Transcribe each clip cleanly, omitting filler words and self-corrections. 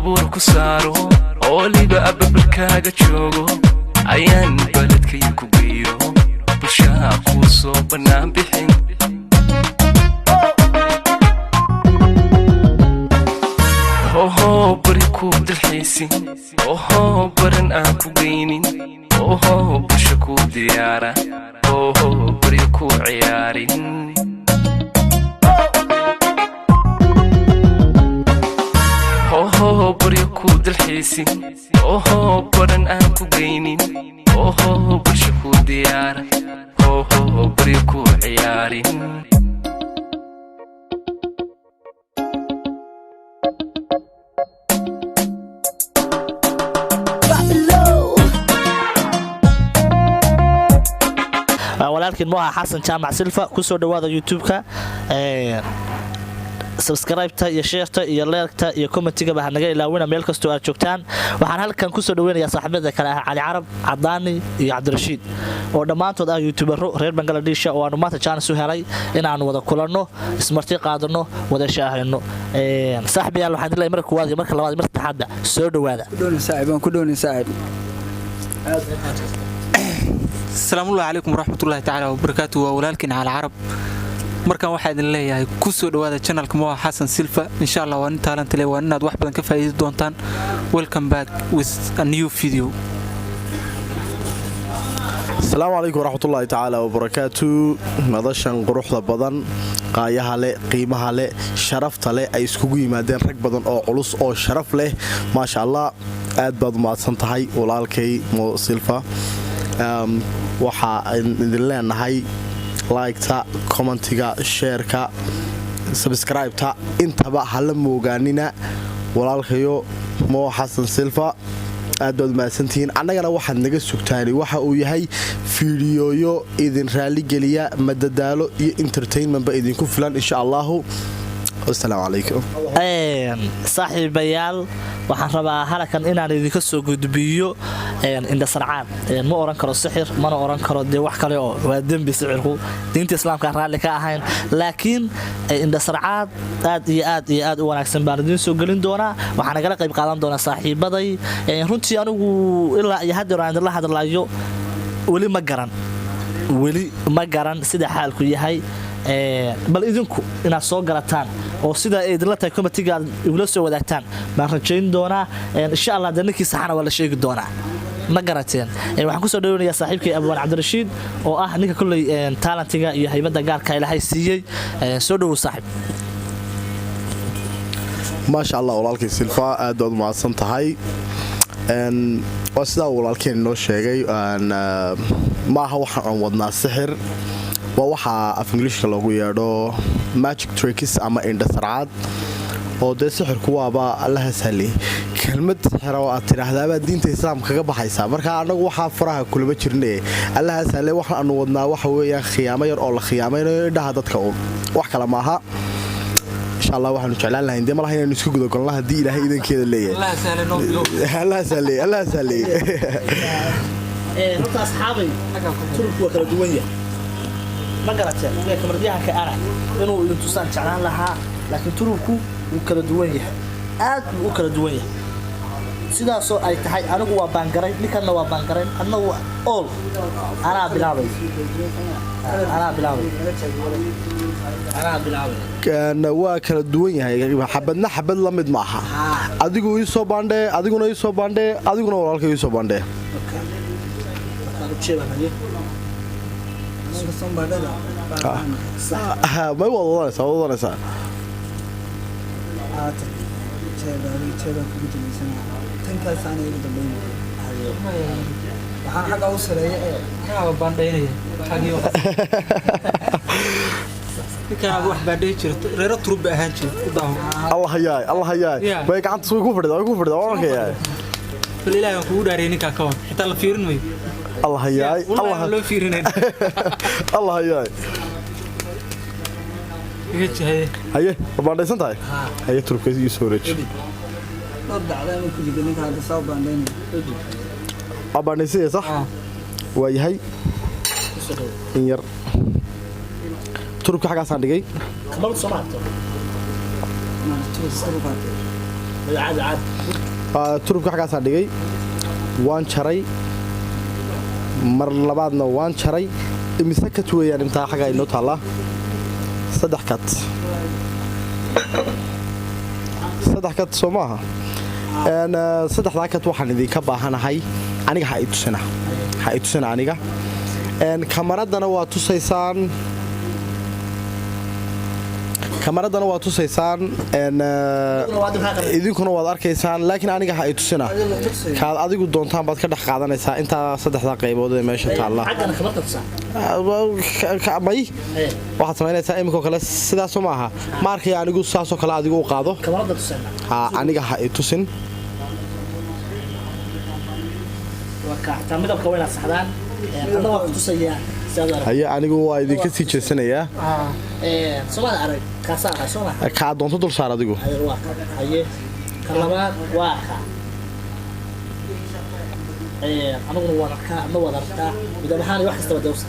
Baabuur ku saaro, ooliba ababarkaaga joogo, ayaan baledkaya ku geeyo, bulshaha kuu soo bannaan bixin. Ohoo, bari kuu dalxiisin, ohoo, baran aan ku geynin, ohoo, bulsha kuu diyaara, ohoo, baryo kuu ciyaarin. Ohoo, baryo kuu dalxiisin, ohoo, baran aan ku geynin, ohoo, bulsha kuu diyaara, ohoo, baryo kuu ciyaarin. Walaalkiin Moha Xasan Jaamac Silfa, kusoo dhawaada YouTube-ka. Subscribeta iyo shareta iyo liketa iyo commentigaba hanaga ilaawina meel kastoo aad joogtaan. Waxaan halkan kusoo dhaweynayaa saaxiibada kale ah Cali Carab, Cadaani iyo Cabdirashiid, oo dhammaantood ah youtubero reer Bangladesha, oo aanu maanta jaanis u helay inaanu wada kulanno, ismarti qaadano, wada shaahayno. Saaxiibayaal, waxaan leeyahay marka koowaad iyo marka labaad iyo marka saddexaadba soo dhawaada. Asalaamullahi calaykum waraxmatullahi tacaala wabarakaatu. Waa walaalkiin Cali Carab. Markan waxaa idin leeyahay ku soo dhawaada channelka Moha Xasan Silfa. Insha Allah waa nin talent leh, waa inaad wax badan ka faa'iidi doontaan. Welcome back with a new video. Asalaamu calaykum waraxmatullaahi tacaala wabarakaatu. Madashan quruxda badan, qaayaha leh, qiimaha leh, sharafta leh, ay iskugu yimaadeen rag badan oo culus oo sharaf leh, maasha Allah, aad baad umahadsan tahay walaalkay Mo Silfa. Waxaa idin leenahay liketa, commentiga, shareka, subscribeta, intaba hala moogaanina walaalkayo Mo Xasan Silfa. Aad baad umahadsantihiin. Annagana waxaad naga sugtaani waxa uu yahay fiidiyooyo idin raaligeliya, madadaalo iyo entertainmentba idinku filan, insha allahu. Wasalaamu calaykum. Saaxiibayaal, waxaan rabaa halakan inaan idinka soo gudbiyo indhasarcaad. Ma oran karo sixir, mana oran karo dee wax kale oo waa dembi sixirku, diinta Islaamka raalli ka ahayn, laakiin indhasarcaad aad iyo aad iyo aad u wanaagsan baan idiin soo gelin doonaa. Waxaan nagala qayb qaadan doonaa saaxiibaday. Runtii anigu ilaa iyo haddeer aan idinla hadlayo weli ma garan, weli ma garan sida xaalku yahay. Bal idinku inaad soo garataan oo sida ay idinla tahay commentiga aad igula soo wadaagtaan baan rajayn doonaa, insha Allah. Dee ninkii saxana waa la sheegi doonaa, ma garateen? Waxaan kusoo dhaweynayaa saaxiibkay Abwaan Cabdirashiid, oo ah ninka kolley talentiga iyo haybadda gaarka Ilaahay siiyey. Soo dhowow, saaxiib. Maasha Allah, walaalkay Silfa, aad baad umahadsan tahay. Waa sidaa walaalkeen inoo sheegay, maaha waxa aan wadnaa sixir, waa waxaa af Ingiliishka loogu yeedho magic tricks ama indhasarcaad, oo dee sixirku waaba Allaha sahley. Kelmad sixira oo aad tidhaahdaabaa diinta Islaamka kaga baxaysaa. Marka annagu waxaa faraha kulama jirne, Allaha sahley. Waxa aanu wadnaa waxa weeyaan khiyaamo yar oo la khiyaamaynayo indhaha dadka uun, wax kale maaha. Insha Allah waxaanu jeclaan lahayn dee malaha inaynu iska gudagolna haddii Ilaahay idankeeda leeyahay. Allaha sahley, Allaha sahley. Horta asxaabay, turubku waa kala duwan yahay, ma garateen? Kamardiyahanka ana inuu idin tusaan jeclaan lahaa, laakiin turubku wuu kala duwan yahay, aad buu u kala duwan yahay. Sidaasoo ay tahay, anigu waa baangaray, ninkanna waa baangaray, adna waa ool. Anaa bilaabay, anaa bilaabay, anaa bilaabay. Waa kala duwan yahay, xabadna xabad la mid ma aha. Adigu ii soo baandhee, adiguna ii soo baandhee, adiguna walaalka ii soo baandhee. Ujeebaan haye. May, waad wadanaysaa, waad wadanaysaa. Haatan jeebaan kugu dambaysanaa, tankaas ana igu dambaynaya, waxaan xagga u sareeya ee Anaaba baandhaynaya xagii ninkaan wax baandhayn jira, reero turub ba ahaan jira u daawo. Allah hayaay, Allah hayaay. Yeah. May, gacanta way ku fadhida, way ku fadhida, waan arkayaa. Bal Ilaahay waan kugu dhaariyay, ninkaa ka hor xitaa la fiirin mayo. Allah hayaay. Wallahi Allah aan loo fiirinayn. Allah hayaay. Iga jahaye. Haye, ma baandhaysan tahay? Haye, turubka ii soo wareeji. Dhowr dhacda ama ku jirta ninka hadda soo baandhaynaya. Waa baandhaysanya, sax waa yahay. In yar turubka xaggaasaan dhigay. Kamal soo maarto. Maarto kor u qaatay. Caadi caadi. Turubka xaggaasaa dhigay, waan jaray, mar labaadna waan jaray. Imise cut weeyaan intaa xaggaa inoo taallaa? Saddex cut, saddex cut soo maaha? Saddexdaa cut waxaan idinka baahanahay aniga ha i tusina, ha i tusina aniga. Kamaradana waa tusaysaan, kamaradana waa tusaysaan, idinkuna waad arkaysaan, laakiin aniga ha i tusina. Kaad adigu doontaan baad ka dhex qaadanaysaa intaa saddexdaa qaybood ee meesha taalla. Xaggana kamarta tusaa. May, waxaad samaynaysaa iminkoo kale sidaasoo maaha, ma arkaya anigu, saasoo kale adigu u qaado. Kamarada tusayna. Ha, aniga ha i tusin. Waa ka xataa midabka waa inaad saxdaan. Anna waa ku tusayaa si aad u aragto. Haye, anigu waa idinka sii jeesanayaa. Soomaad arag, kaasaa ahaa soo maha? Kaa doonto dul saar adigu. Haye, waa ka. Haye, ka labaad waa ka. Aniguna waan arkaa, adna waad aragtaa, midab ahaan iyo wax kastaba dawsa.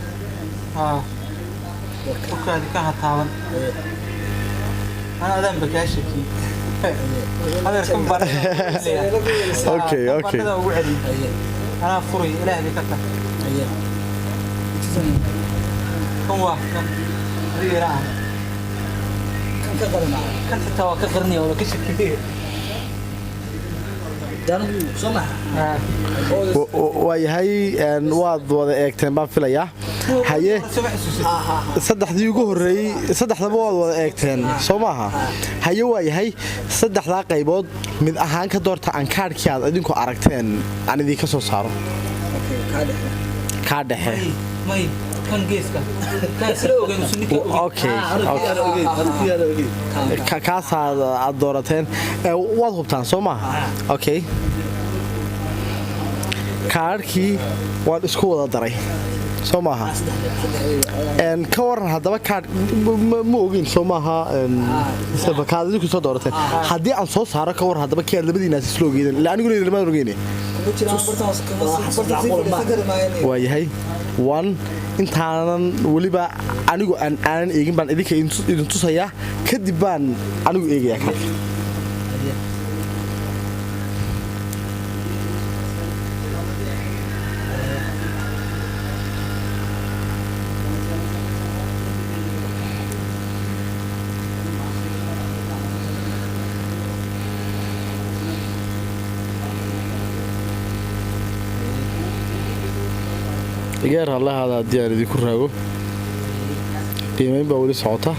Ukaadi ka hataaban. Ana adaan bakaa shakiyey adeerkan. Okay. Baadhada ugu celiyey. Haye. Anaa furay, ilaah bay ka tahay. Haye. Kan waa kan adiga ila ah. Kan ka qarinaa. Kan xitaa waa ka qarinaya, waa ka shakiyey. Daanigu soo maha? Waayahay, waad wada eegteen baan filayaa. Haye. Soo ma xasuusid? Saddexdii ugu horreeyey saddexdaba waad wada eegteen soo maaha? Haye, waayahay, saddexdaa qaybood mid ahaan ka doorta aan kaadhkii aad idinku aragteen aan idinka soo saaro. Okay, kaa dhexe. Kaa dhexe? May, kan geeska kan isla ogeyn usu ninka ogeyn. Okay. Kaasaad aad doorateen. Waad hubtaan soo maaha? Okay, kaadhkii waan isku wada daray soo maaha? Ka waran haddaba kaadh ma ogin soo maaha? Mustafa, kaad idinku soo doorateen haddii aan soo saaro, ka waran haddaba kii aad labadiinaas isla ogeydeen? Ila aniguna idinlamaan ogeyne. Kuma jiraan bartan hoose, bartan sii fadhiisan kari maayaan. Waayahay, one intaanan weliba anigu aan aanan eegin baan idinka idin tusayaa, kadib baan anigu eegayaa kaadhka. Igeer hallahaada haddii aan idinku raago. Qiimayn baa weli socota.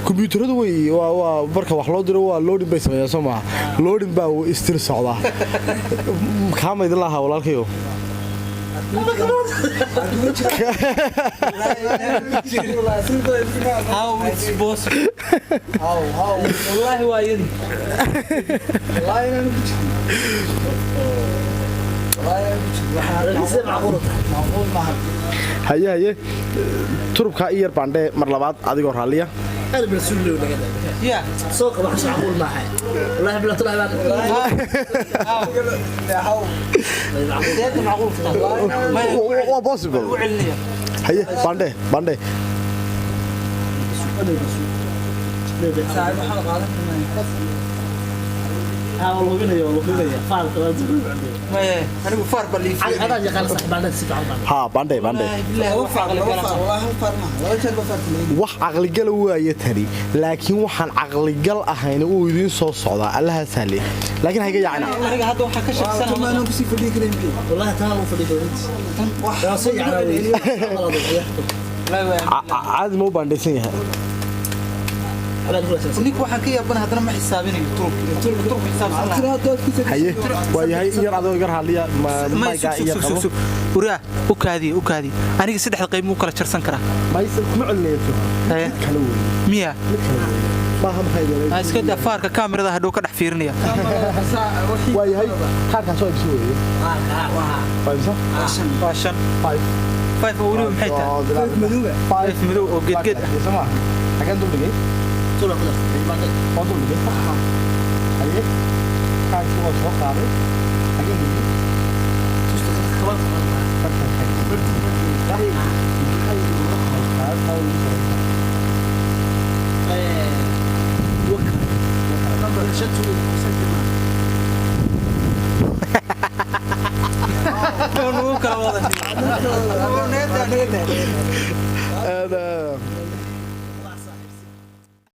Kombiyuutaradu way waa marka wax loo diro waa loading bay sameeyaan soo maaha? Loading baa istir socdaa. Kaama idin lahaa walaalkayo. How it's possible? How? Wallaahi waa iyadii. Wallaahi inaan ku jirin. Wallaahi inaan ku jirin. Sidee macquul u tahay? Macquul maaha. Haye, haye, turubkaa i yar baandhee mar labaad adigoo raalliya. Aad baa suuliyo naga daa. Ya. Soo qaba, wax macquul maaha. Wallahi bilaa tulaa baan. How? Sideed macquul ku tahay? May. Waa possible. Ugu celinaya. Haye, baandhee, baandhee. Saaxiib, waxaan qaadan karnaa. Haa, waa la hubinaya, waa la hubinaya. Faalka waa la hubinaya. Maye, anigu faar baa lii. Adaa yaqaan saaxiibaanada si fiican baan. Haa, baandhee, baandhee. Wallaahi bilaahi Laba wax faar, caqli laba gala. faar, wallaahi hal faar maaha. Laba jeer baa faarka la eegi. Wax caqligal waaye tani, laakiin waxaan caqligal ahayn uu idiin soo socdaa, allaha sahle, laakiin hayga yaacina. Aniga hadda waxaa ka Waa shaksana. tan aanan kusii fadhiyi karin biyo. Wallahi taa lagu fadhiyo runtii. Tan wax Waa soo yacnaa wey. Wallaahi waa Caadi ma u baandhaysan yahay? Ninka waxaan ka yaabana haddana ma xisaabinayo turubka, turubka, turubka xisaabsan lahaa. Tira doodkiisa. Haye, waayahay, in yar adigoo iga raalliya May, maygaa sug in yar sug sug qabo. Sug uraa, u kaadiye, u kaadiye. Aniga saddexda qayb muu kala jarsan karaa? Mayse, kuma celinayso. Haye. Mid kale weeye. Miya? Mid kale weeye maaha, maxay yeelay? Ha, iska daa faarka, kaamirada hadhow ka dhex fiirinaya. Waayahay, kaarkaas waa imse weeye? Waa imse? Waa shan. Five. Five oo weliba maxay tahay? Oo, bilaa- Madowga. Five. Five madow oo geedgeed ah. Soo maaha? Xageen dul dhigay? Waa dul dhigay. Haye, kaarkii waa soo qaaday. Xageen dhigay? Fartan xagee? Kaas, aa ugu sarreysa. Nugu kala wada.